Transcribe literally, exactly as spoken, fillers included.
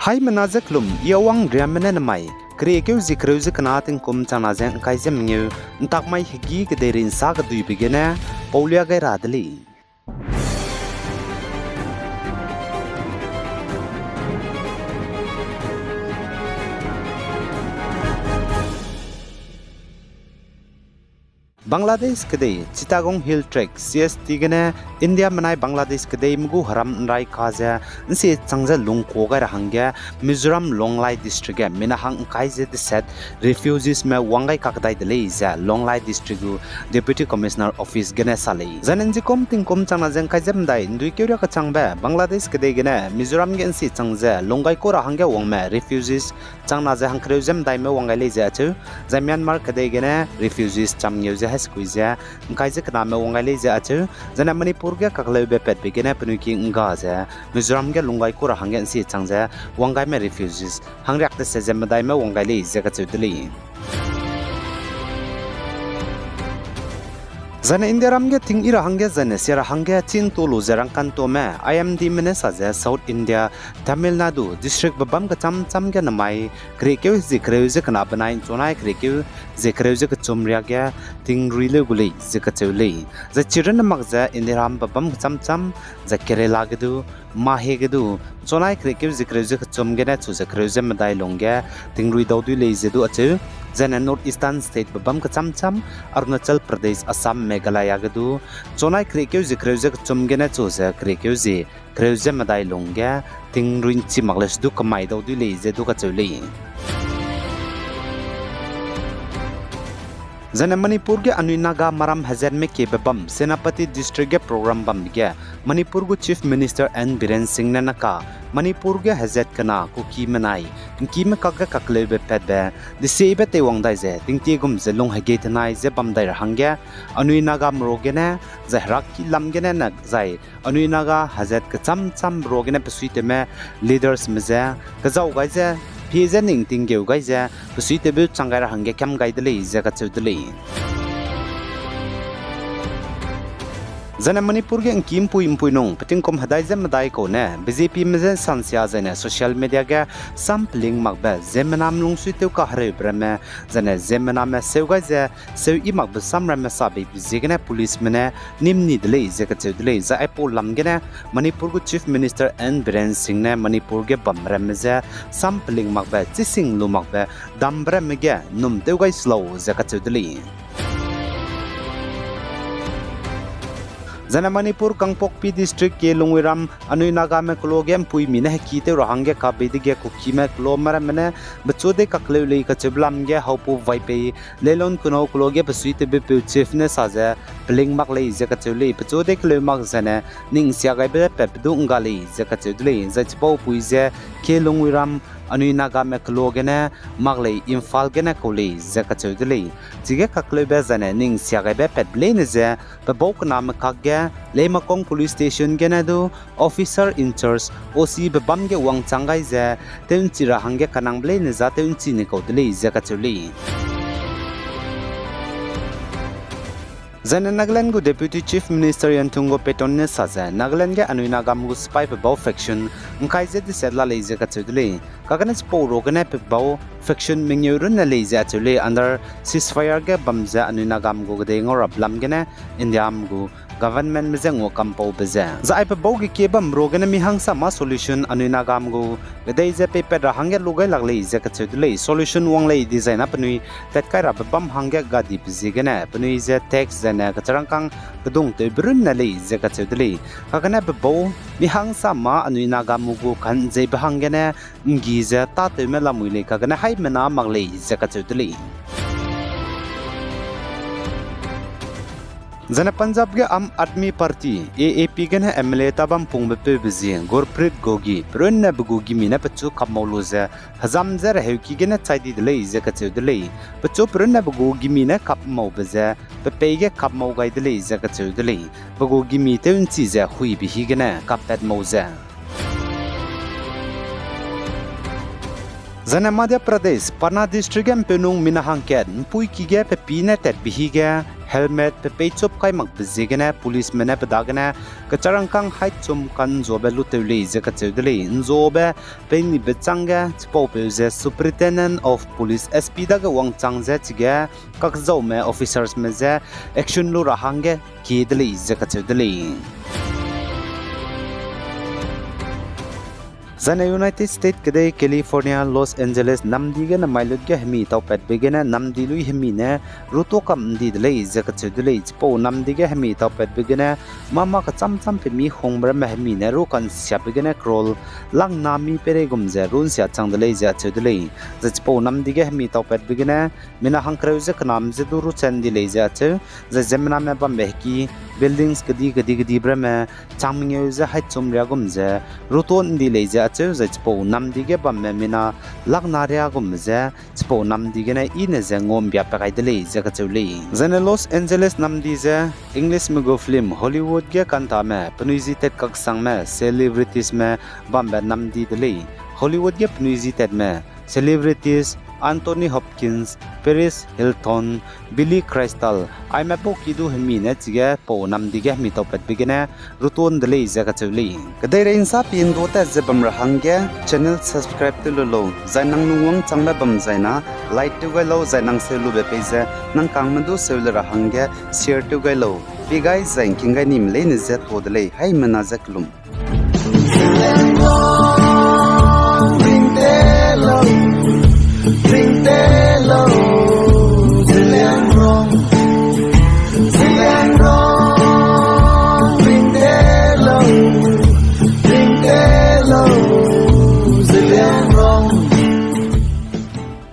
Aimena ze kelum, i awang riamme ne nemai, keriekeu zie kereu ze kena tingkum changna ze ngkai ze mengeu, ntakmai hegî kedeirei nsa keduibe gene paulia gai ra de lei. Bangladesh kedei Chittagong Hill Tracts, C H T gene India menai Bangladesh kedeime gu heram nrai ka ze nsie chang ze lungkua gai ra hangge Mizoram Longlei District ge mina hang ngkai ze deset refugeesme wang gai kakdai de lei ze Longlei District gu Deputy Commissioner Office gene sa lei. Zai ne nzikum tingkum changna ze ngkai ze medai ndui keuria kechangbe Bangladesh kedei gene Mizoram ge nsie chang ze lunggai ku ra hangge wangme refugees changna ze hangkereu ze medaime wang gai lei ze acheu, zai Myanmar kedei gene refugees cham ngeu ze hesekui ze ngkai ze kename wang gai lei ze acheu, zai ne Manipur ge kakleube patbe gene penui ki ngga ze Mizoram ge lunggai ku ra hangge nsie chang ze wang gaime refugees hangriak deset ze medaime wang gai lei ze kacheu de lei. Zai ne Indiaram ge ting yi ra hangge zai ne sia ra hangge chîntu lu ze rangkantome I M Dme ne sa ze South India, Tamil Nadu districtbe bâm kechâm châm ge nemai keriekeu zie kereu ze kena benai nchunai keriekeu zie kereu ze kechum riage tingrui leu gu lei ze kacheu lei. Zai chirunne mak ze Indiarambe bâm kechâm châm, zai Kerala ge du, Mahe ge du, nchunai keriekeu zie kereu ze kechum gene chu ze kereu ze medai lungge tingrui dau dui lei ze du acheu, zai ne North Eastern statebe bâm kechâm châm, Arunachal Pradesh, Assam, Meghalaya ge du, nchunai keriekeu zie kereu ze kechum gene chu ze keriekeu zie kereu ze medai lungge tingrui nchi mak lei se du kemai dau dui lei ze du kacheu lei. Zai ne Manipur ge anui Naga maram hezatme kiebe bam Senapati district ge program bambe ge Manipur gu Chief Minister N Biren Singh ne naka, Manipur ge hezat kena Kuki menai ngkime kakge kakleube patbe desiebe teiwang dai ze tingtie gum ze lung hegei tenai ze bam dai ra hangge anui Nagame ru gene, zai herakki lam gene na zai anui Naga hezat kechâm châmbe ru gene besuitewme leadersme ze kezau gai ze, pie ze ning tinggeu gai ze, besuitewbe chang gai ra hangge kam gai de lei ze kacheu de lei. Zai ne Manipur ge ngki mpui mpui nung petingkum hedai ze medai kau ne B J Pme je sansia zai ne social media ge sam peling makbe ziemmename lungsuitew kahereube ramme, zai ne ziemmename seu gai ze seu yi makbe sam ramme sa beibe ziegene policeme ne nîm ni de lei ze kacheu de lei. Zai aipau lam gene Manipur gu Chief Minister N Biren Singh ne Manipur ge bam ramme je sam peling makbe, chising lu makbe dambe ramme ge num tew gai se lau ze kacheu de lei. Zai ne Manipur Kangpokpi District ge Lungwiram anui Nagame kelo ge mpuimi ne hekî tew ra hangge kabei dege Kukime kelome ramme ne pechu dei kakleu lei kacheube lam ge Haopu Vaipei Leilon Kunau kelo ge besuitewbepeu chief ne sa ze peling mak lei ze kacheu lei. Pechu dei keleu mak zai ne ning sia gaibe patbe du ngga lei ze kacheu de lei. Zai chipaupui ze K Lungwiram anui Nagame kelo gene mak lei, Imphal gene kau lei ze kacheu de lei. Chige kakleube zai ne ning sia gaibe patbe leine ze pe bau kename kakge Leimakhong Police Station gene du officer in charge, O Cbe bam ge wangchang gai ze tew'nchi ra hangge kanangbe leine za tew'nchi ni kau de lei ze kacheu lei. Zai ne Nagaland gu Deputy Chief Minister Yantungo Peton ne sa ze Nagaland ge anui Nagame gu sipai pe bau faction ngkai ze deset la lei ze kacheu de lei. Kagane chipau ru gene pe bau faction mengeu runne lei ze acheu lei. Under ceasefire ge bam ze anui Nagame gu kedei ngau rabe lam gene Indiame gu governmentme je ngua kampaube ze, zai aipe bau ge kie bam ru gene mi hangsa mâ solution anui Nagame gu kedei ze peipat ra hangge lu gai lak lei ze kacheu de lei. Solution wang lei dizai na penui tatkai rabe bam hangge gadibe ziegene penui ze tax zai ne kecharangkâng kedungtewbe runne lei ze kacheu de lei. Kagane pe bau mi hangsa mâ anui Nagame gu ka'nzeibe hanggene nggi ze tâtewme lamui lei kagane haimena mak lei ze kacheu de lei. Zai ne Punjab ge Aam Aadmi Party, A A P gene M L A ta bam pungbe peube zie Gurpreet Gogi perunne pe gu gimi ne pechu kap mau lu ze hezam ze reheuki gene chai di de lei ze kacheu de lei. Pechu perunne pe gu gimi ne kap maube ze pe peî ge kap mau gai de lei ze kacheu de lei. Pe gu gimi tew'nchi ze huibe hi gene kappat mau ze. Zaine Madhya Pradesh, Patna District ge ’mpeunung mina hangkat ’mpuiki ge pepî ne tatbe hi ge helmet pe peichup kai makbe ziegene policeme ne pe dagene kecharangkâng haî chum ka'nzuabe lutew lei ze kacheu de lei. ’Nzuabe peinibe chângge chipaupeu ze Superintendent of Police, S P dage wangchang ze chige kakzaume officersme je action lu ra hangge kie de lei ze kacheu de lei. Zaine United States kedei California, Los Angeles namdi gene mailut ge hemi taupatbe gene namdi lui hemi ne ruto kam ’ndi de lei ze kacheu de lei. Chipau namdi ge hemi taupatbe gene mâ mâ kechâm châm pemi hungbe ramme hemi ne ru ka'nsiabe gene crore lak na mi peirei gum ze ru ’nsia chang de lei ze acheu de lei. Zai chipau namdi ge hemi taupatbe gene mina hangkereu ze kenam ze du ru chan di lei ze acheu, zai ziemmename bambe heki buildings kedi kedi kedibe ramme chang mengeu ze haî chum riâ gum ze ruto ’ndi lei ze acheu, zai chipau namdi ge bamme mina lak na riâ gum ze chipau namdi gene i ne ze ngau ’mbia pe gai de lei ze kacheu lei. Zaine Los Angeles namdi ze Englishme gu film Hollywood ge kantame penui ji tat kaksangme celebritiesme bambe namdi de lei. Hollywood ge penui ji tatme celebrities Anthony Hopkins, Paris Hilton, Billy Crystal, aime pau ki du hemi ne chige pau namdi ge hemi taupatbe gene ruto ’nde lei ze kacheu lei. Kedeirei ’nsa pi ’ndu tat ze bam ra hangge channel subscribe tew lu lau, zai nang lungwang changbe bam zai na like tew gai lau, zai nang seu lube pei ze nang kangme du seu le ra hangge share tew gai lau. Pi gai zai ’ngking gai nime leine je to de lei, haimena je kelum.